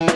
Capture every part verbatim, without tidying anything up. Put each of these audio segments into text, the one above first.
The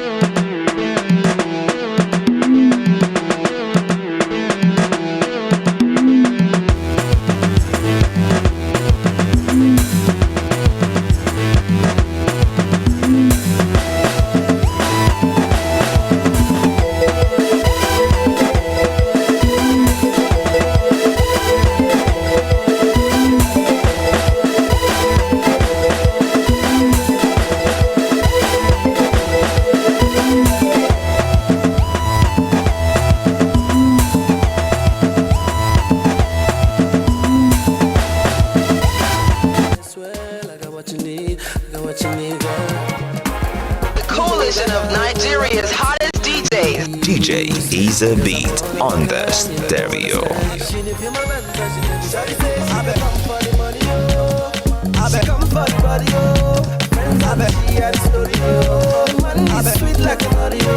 coalition of Nigeria's hottest D Js. D J Ease a Beat on the stereo. She dey feel my vibe, she dey feel my vibe. She come for the money, oh. She come for the body, oh. Friends, I bet she had story, oh. Money is sweet like a body, oh.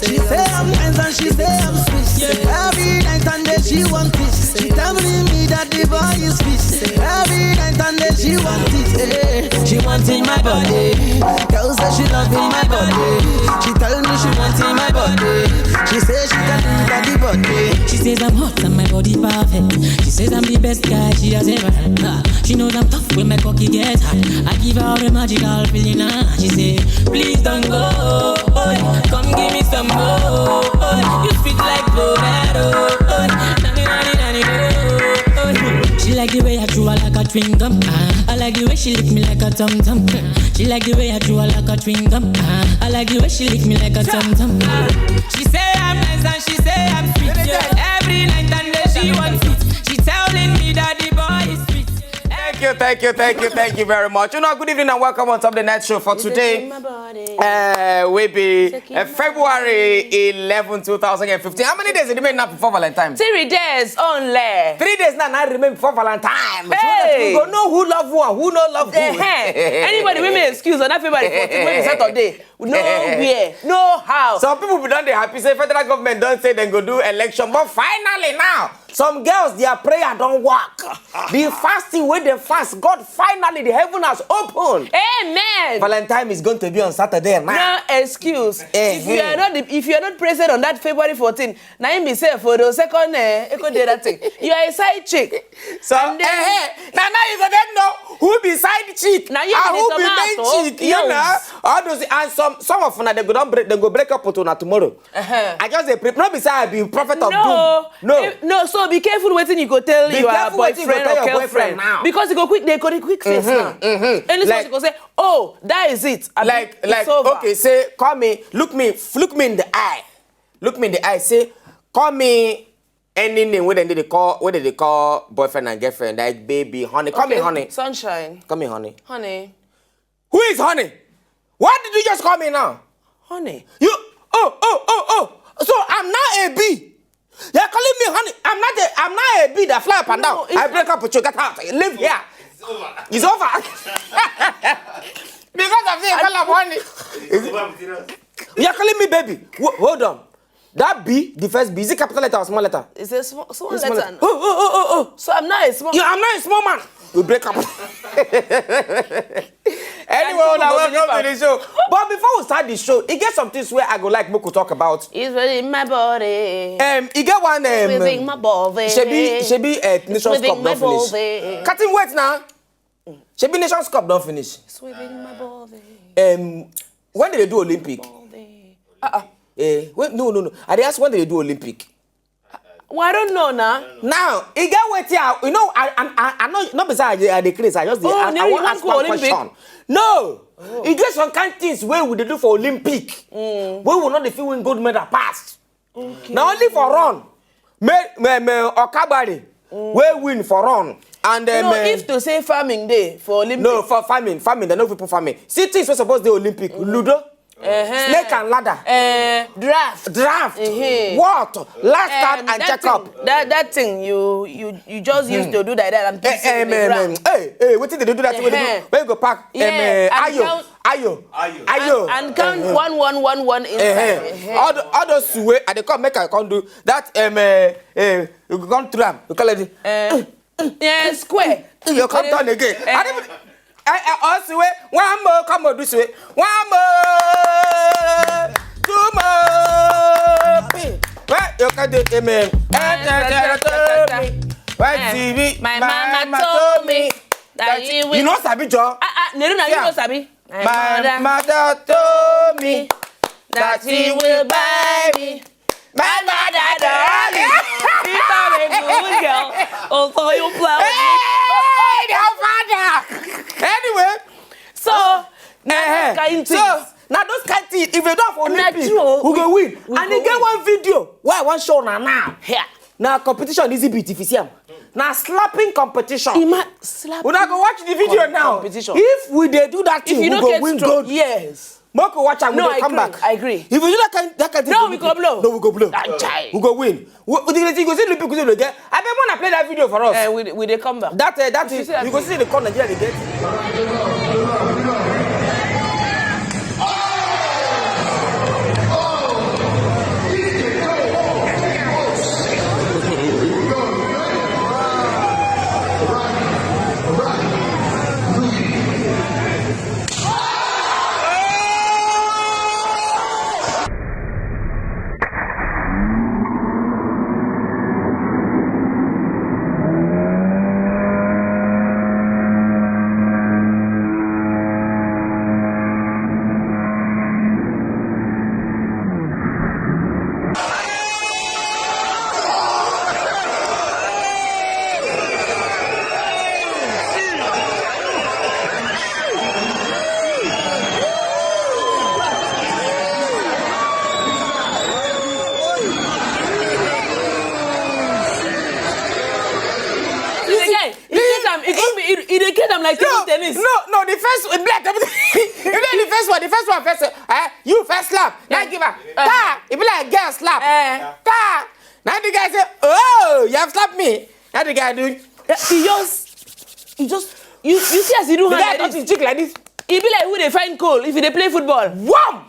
She say I'm nice and she say I'm sweet. Every night and day she want this. She telling me that the boy is fit. Every night and day she want it. Eh. She wanting my body. Girl say she loving my body. She tell me she wanting my body. She say she can do that the body. She says I'm hot and my body perfect. She says I'm the best guy she has ever had. Ah, she knows I'm tough when my cocky gets hot. I give her a magical feeling and she say, please don't go. Oh, come give me some more. Oh, you sweet like Povero. Oh, nani, nani, nani, oh, oh. She like the way I chew her like a chewing gum. Ah, I like the way she lick me like a tum tum. She like the way I chew her like a chewing gum. Ah, I like the way she lick me like a tum tum. Ah, she say I'm nice and she say I'm sweet. Yeah. Every night and day she wants it. She telling me that the boy is sweet. Thank you, thank you, thank you, thank you very much. You know, good evening and welcome on top of the night show for today. Uh, we be uh, February eleven, two thousand and fifteen. How many days did remain now before Valentine? Three days only. Three days now, now remain before Valentine. So that we go know who love who and who no love who. Anybody wey make excuse on that February fourteen, wey be Saturday, nowhere, no how. Some people be don dey happy say federal government don say dem go do election, but finally now, some girls, their prayer don work. The fasting wey dem fast, God, finally the heaven has opened. Amen. Valentine is going to be on Saturday now. No excuse. Eh, if you eh. are not the, if you are not present on that February fourteen, na him be sef for the second, eh, echo day that thing. You are a side chick. So, and then eh, eh, na now you go then know who be side chick, na you and be the who be main tomato. Chick, you know. All those, and some, some of una, they go don break, they go break up with una tomorrow. Uh-huh. I just dey pre-, no be say I be prophet of doom. No. Eh, no, so be careful wetin you go tell your boyfriend or girlfriend now. Because e go quick, they go dey quick face now. Mm-hmm. Any like, go say, oh, that is it. Abi, like, it's like, over. Okay, say, call me, look me, look me in the eye. Look me in the eye, say, call me any name wey dem dey call, wey dem dey call boyfriend and girlfriend, like baby, honey. Call me honey. Sunshine. Call me honey. Honey. Who is honey? What did you just call me now? Honey. You, oh, oh, oh, oh. So I'm now a B. You're calling me honey. I'm not a, I'm not a B that fly up and down. No, I break up with you. Get out. Leave here. It's over. It's over. Because of this, I call up honey. It's over, serious. You're calling me baby. Wo-, hold on. That B, the first B, is it capital letter or small letter? It's a small, small letter. Oh, oh, oh, oh, oh. So I'm not a small. Yeah, I'm not a small man. We break up. Anyway, now welcome to the show. But before we start the show, e get some things wey I go like make we talk about. It's really my body. Um, e get one, um, within my body. Shebi, shebi, uh, Nations Cup don finish. Cutting weight now. Shebi Nations Cup don finish. It's within my body. Um, when did they do Olympic? Body. Uh-uh. Eh, wait, no, no, no. I dey ask when did they do Olympic. Well, I don't know now. Now, e get wetin I, you know, I, I, I, I know, not beside I, I dey craze. I just dey, oh, I, I wan ask one question. No, e get some kind things wey we dey do for Olympic. Wey we no dey fit win gold medal pass. Okay. Na only for run. Me, me, me, Okabari, wey win for run. And then, no, eh, if to say farming dey for Olympic. No, for farming, farming, they no fit put farming. See things wey suppose dey Olympic, Ludo. Snake and ladder. Uh, draft. Draft. What? Last card and check up. That, that thing you you you just used to do like that and put it in the ground. Hey, hey, wetin dey do that thing wey dey do? When you go pack, um, Yeah, uh, and ayo, count- ayo, And, ayo. and count one one one one inside. Eh, eh. All, the, all those way, I dey come make I come do that. Um, uh, uh, you go come through am. You call it. Eh, yeah, square. You come down again. I didn't. I, I also way one more come on this way. One more, two more. Well, you can do amen. When T V, My mama told me that he will. You know Sabi Joe? Ah, ah, Neru, na you Yeah. know Sabi. My mother told me that he will buy me. My mother told me. If I'm a good girl, oh, so you play with me. Hey, your father. Anyway, So, eh, kind so things. Now those kind things, if you don't for Na Olympic, true. we go win. We And go you get win. One video where I want show now now. Here. Now competition is a bit if you see am. Now slapping competition. Ima slap. Una go watch the video now. Competition. If we dey do that thing, If you we no go get win strong, gold. Yes. Make we watch am, we No, dey I come agree, back. I agree. If we do that kind, that kind thing, No, we go blow. No, we go blow. Ah, chai. We go win. We, we, you go see Olympic, we go get. I beg wanna play that video for us. Eh, we we dey come back. That uh, that You is see that you go see the corner there they get. You see, guy, he get am. He come. He, he dey get am like table tennis. No, no, the first, it be like everything. You know the first one, the first one first. Eh, you first slap. Now give her. Ta. It be like girl slap. Eh. Ta. Now the guy say, "Oh, you have slapped me." Now the guy do. He just, he just. You you see as he do The guy hand like touch this. His cheek like this. He be like who dey find coal if he dey play football. Wham!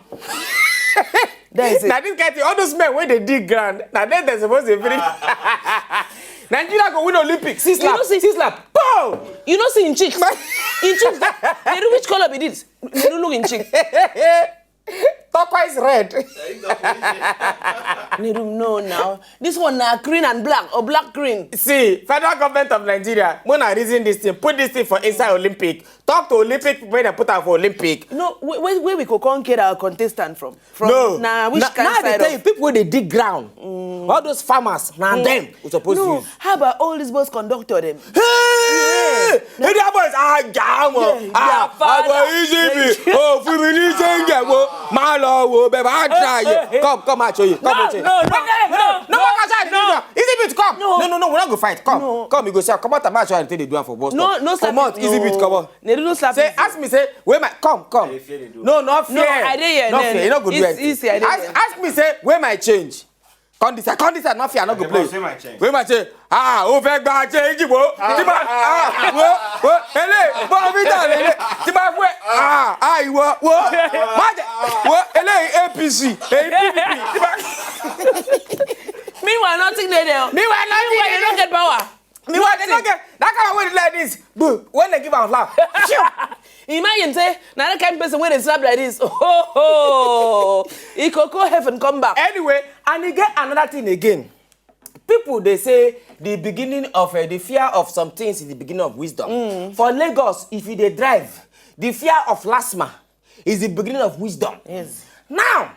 That's it. Now this guy, all those men wey dey dig ground, now then they supposed to finish. Nigeria go win Olympic. See slap. know see- See slap. Pow! You know see in chicks. In chicks. They do which color be this? You don't look in chick. Turquoise red. Neru, no now. This one na green and black or black green. See, federal government of Nigeria, when I reason this thing, put this thing for inside Olympic. Talk to Olympic people when they put out for Olympic. No, where, where, where we go come get our contestant from? From No, na which now, kind now they side tell of? You people wey dey dig ground, all those farmers, na them we suppose No, use. How about all these bus conductor them? Hey, hey, that boys, ah, jam, Yeah, ah, their father. Abo easy be, oh, fún mi ní sẹ́ńgẹ̀ wo, má lọ wo, bẹ́ẹ̀ bá try Hey, hey, you. Come, come, I show you. Come, No, I show you. no, no, no, no, no, no, no, no, no, Easy bit, come. No. No, no, no, we not go fight. Come, No. Come, you go see. Come out, I'm showing you the do am for boss. No, no, slap Come out, it, Easy no. bit, come on. They don't slap Say, it. Ask me, say, where my, come, come. No, not No, fear. I dey here, Not then. Fear. You not go do It's anything. Easy, I dey Ask, here. Ask me, say, where my change? Come this side, come this side, not fear, I not go play. Say my change. Where my change? Ah, ó fẹ́ gba change wo. Tí ma, ah, wo, wo, ele, wo, mi ta ele. Tí ma fún ẹ. Ah, ah, ìwọ, wo. Má jẹ, wo, ele A P C, èyí P D P. Tí ma, Meanwhile, nothing dey there. Meanwhile, nothing Meanwhile, dey you don't get power. Meanwhile, they don't get that kind of way like this. Boom. When they give am laugh. Phew. Imagine say na that kind person wey dey slap like this. Oh, oh. He go go heaven come back. Anyway, and you get another thing again. People they say the beginning of uh, the fear of some things is the beginning of wisdom. For Lagos, if you dey drive, the fear of lasma is the beginning of wisdom. Yes. Now,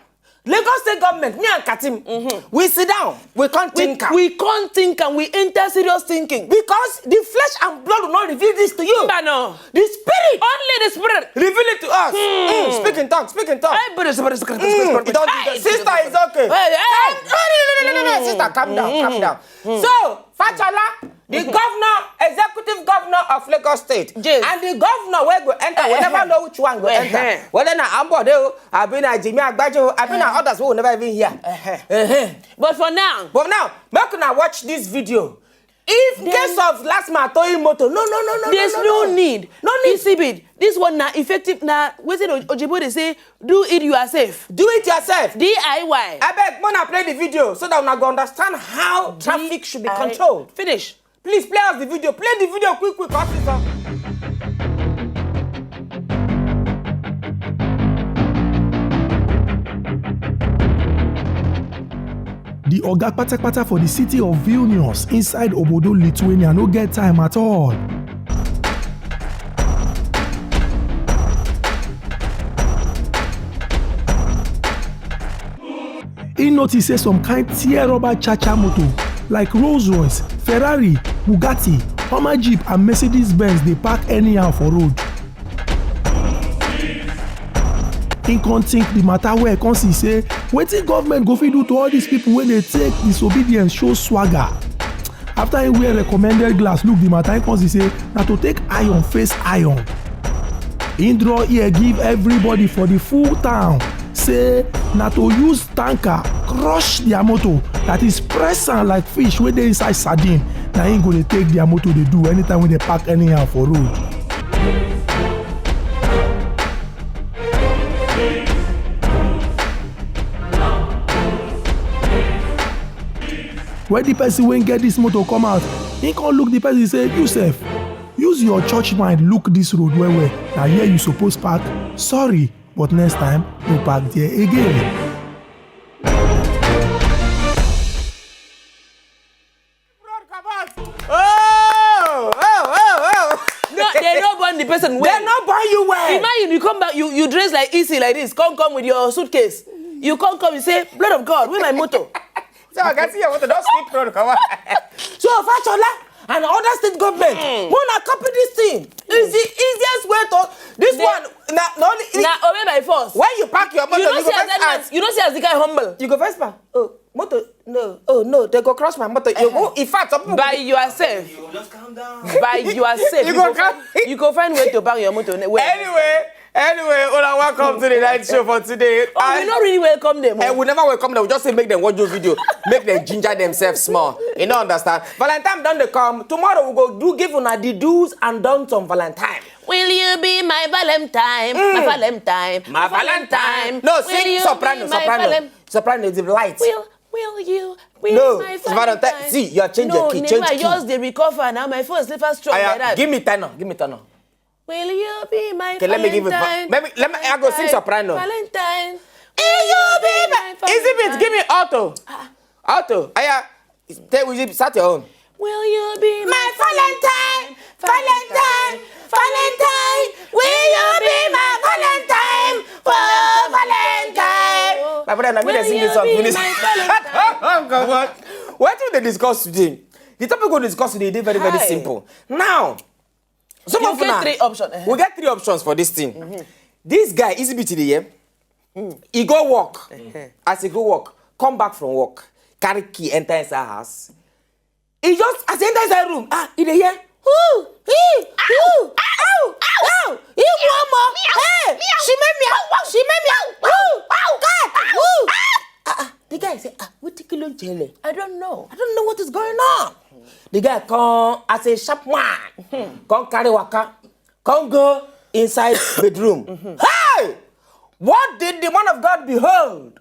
Lagos State government, me and Katim, we sit down, we can't We, think am. We can't think and we enter serious thinking. Because the flesh and blood will not reveal this to you. But no. The spirit. Only the Reveal it to us. Mm, speak in tongues. Speak in tongues. Mm, you don't do that. Sister, it's okay. Hey, hey. Calm, no, no, no, no, no, no, sister, calm down, calm down. So, Fashola, the governor, executive governor of Lagos State, yes, and the governor wey go enter, we never know which one go enter. Uh-huh. Whether na Ambode o, abi na Jimmy Agbaje o, abi na others wey we never even hear. Uh-huh. Uh-huh. But for now, but now, make una watch this video. If case of last man Toyin motor, no, no, no, no, there's no, no, no need. No need. Isibit, this one na effective, na wetin O-, Ojibo dey say, do it yourself. Do it yourself. D I Y. Abeg, una play the video so that una go understand how traffic should be controlled. Finish. Please play us the video. Play the video quick, quick, officer. The oga patapata for the city of Vilnius inside Obodo Lithuania no get time at all. He notice say some kind tear rubber cha-cha motor like Rolls Royce, Ferrari, Bugatti, Hummer Jeep and Mercedes Benz dey park anyhow for road. He come think the matter well, come see say wetin government go fit do to all these people wey dey take disobedience show swagger. After he wear recommended glass, look the matter, he come see say na to take iron face iron. He draw ear give everybody for the full town say na to use tanker crush their motor, that is press am like fish wey dey inside sardine. Na him go dey take their motor dey do anytime wey dey park anyhow for road. When the person wey get this motor come out, he come look the person say, "You sef, use your church mind look this road well well. Na here you suppose park. Sorry, but next time, no park there again." Oh, oh, oh, oh. No, they no born the person well. They no born you well. Imagine you come back, you, you dress like E C like this, come, come with your suitcase. You come, come, you say, "Blood of God, where my motor?" So I can see your motor, don't speak, bro, come on. So, Fashola and other state government, mm, wanna copy this thing. It's the easiest way to, this one, na, na only, na obey by force. When you park your motor, you don't see as that man, you don't see as the guy humble. You go first park. Oh, motor, no. Oh, no, they go crush my motor. You go, in fact, some people by yourself. You just calm down. By yourself. You go find, you go find way to park your motor. Anyway, Anyway, una welcome to the night show for today. Oh, we no really welcome them. And we never welcome them. We just say make them watch your video. Make them ginger themselves small. You know, understand? Valentine don dey come. Tomorrow we go do give una the do's and don'ts on Valentine. Will you be my Valentine? Mm. My Valentine. My Valentine. No, sing soprano, soprano. Soprano is the light. Will, will you be my Valentine? No, soprano, see, you are changing key, change key. No, I just dey recover now. My phone is never strong like that. Give me tenor, give me tenor. Will you be my Valentine? Okay, let me give it. Let me, let me, I go sing soprano. Valentine. Will you be my Valentine? Easy beat, give me alto. Ah. Alto. Aya, start your own. Will you be my Valentine? Valentine, Valentine. Will you be my Valentine? For Valentine. My brother, na me dey sing this song finish. Come on. Wetin we dey discuss today? The topic we dey discuss today dey very, very simple. Now, some of una, you get three options. We get three options for this thing. Mm-hmm. This guy, Easy Beat, dey here. Mm. He go work. Mm-hmm. As he go work, come back from work, carry key, enter inside house. He just, as he enter inside room, ah, he dey hear, "Ooh, ee, ooh, ow, ow, ow, ee, omo, hey, shime meow, shime meow, ooh, ow, God, ooh." Ah, ah, the guy say, "Ah, wetin kí ló ń ṣẹlẹ̀?" I don't know. I don't know what is going on. The guy come as a sharp man, come carry waka, come go inside bedroom. Hey! What did the man of God behold?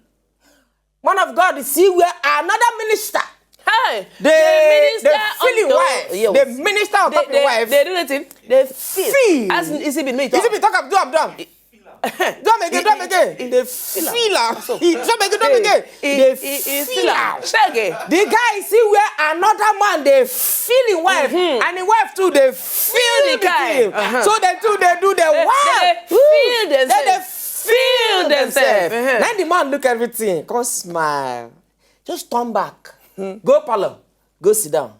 Man of God see where another minister. Hey! The minister, the minister of the wife. The minister on top the wife. They do nothing. They feel. As Easy Beat make talk. Easy Beat talk am, do am, do am. Do am again, do am again. They feel am. Do am again, do am again. They feel am. Say again. The guy see where another man dey feel him wife, and the wife too dey feel the guy. So they too dey do the work. They feel themselves. Then the man look everything, come smile, just turn back, go parlor, go sit down,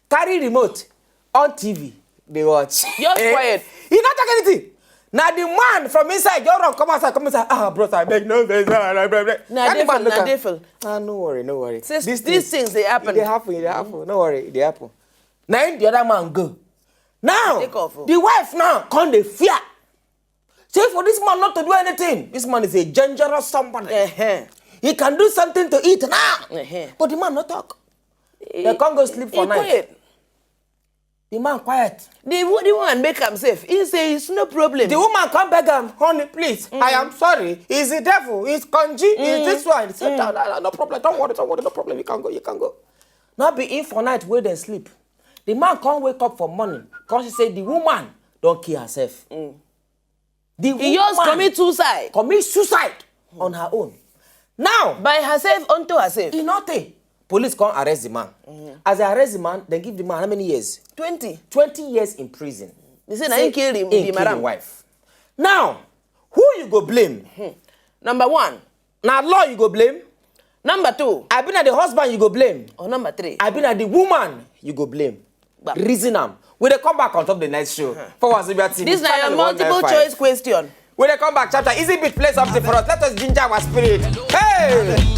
carry remote, on T V, dey watch. Just quiet. He no talk anything. Na the man from inside just run come outside, come inside. Ah, bros, I beg, no vex. Ah, blah, blah, blah. Na That the man devil, look na am. Devil. Ah, no worry, no worry. Since These these things, things dey e happen. dey happen, e dey happen. No worry, e dey happen. Na him the other man go. Now, Take off, oh. The wife now come dey fear. Say for this man not to do anything. This man is a dangerous somebody. Uh-huh. He can do something to eat now. Uh-huh. But the man no talk. They come go sleep for He night. Quiet. The man quiet. The wo- the woman make am safe. He say it's no problem. The woman come beg am, honey, please. I am sorry. He's the devil. He's conji. He's this one. He said, no, no, no, no problem. Don't worry, don't worry, no problem. You can go, you can go. Not be in for night where they sleep. The man can't wake up for morning. Cause she say the woman don't kill herself. The He just woman commit suicide. Commit suicide on her own. Now, By herself, unto herself. e no tey. Police come arrest the man. As they arrest the man, they give the man how many years? Twenty. Twenty years in prison. They say na him kill the, Him the kill madam. The wife. Now, who you go blame? Number one. Na law you go blame? Number two. Abi na the husband you go blame? Or number three. Abi na the woman you go blame? Gbam. Reason am. We dey come back on top the next show. For Wazobia T V. This na your Channel multiple one nine five. Choice question. We dey come back, chapter easy beat, play something for us. Let us ginger our spirit. Hey!